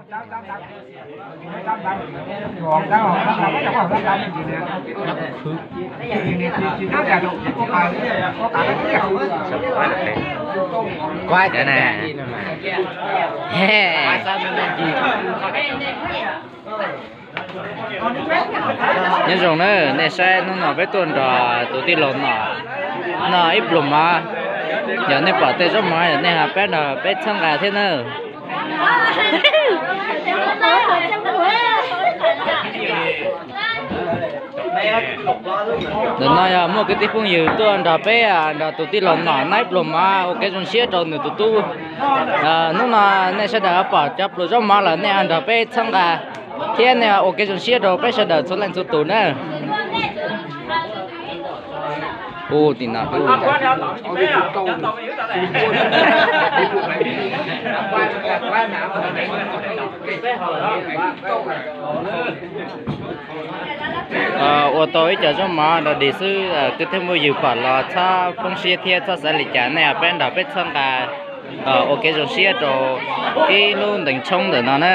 Nyob zoo na, nej saib hnub no peb tuaj nrog tus tij laug no, no ib pluag mov. Yog nej pom tej zaub mov yog nej ho pab nrog peb txhawb nqa thiab na. Ntawm no yog muaj kwv tij phooj ywg tuaj nrog peb, nrog tus tij laug no no ib pluag mov ua kev zoo siab rau nws tus tub. Hnub no nej sawv daws pom cov pluas zaub mov lawm nej ho nrog peb txhawb nqa thiab nej ua kev zoo siab rau peb sawv daws txhua leej txhua tus na. Ub, tim no. Ua tau ib co zaub mov dog dig xwb, kwv tij phooj ywg pom los txhob poob siab thiab txhob xav li cas, nej pab nrog peb txhawb nqa ua kev zoo siab rau ib lub ntees tshoob ntawm no na.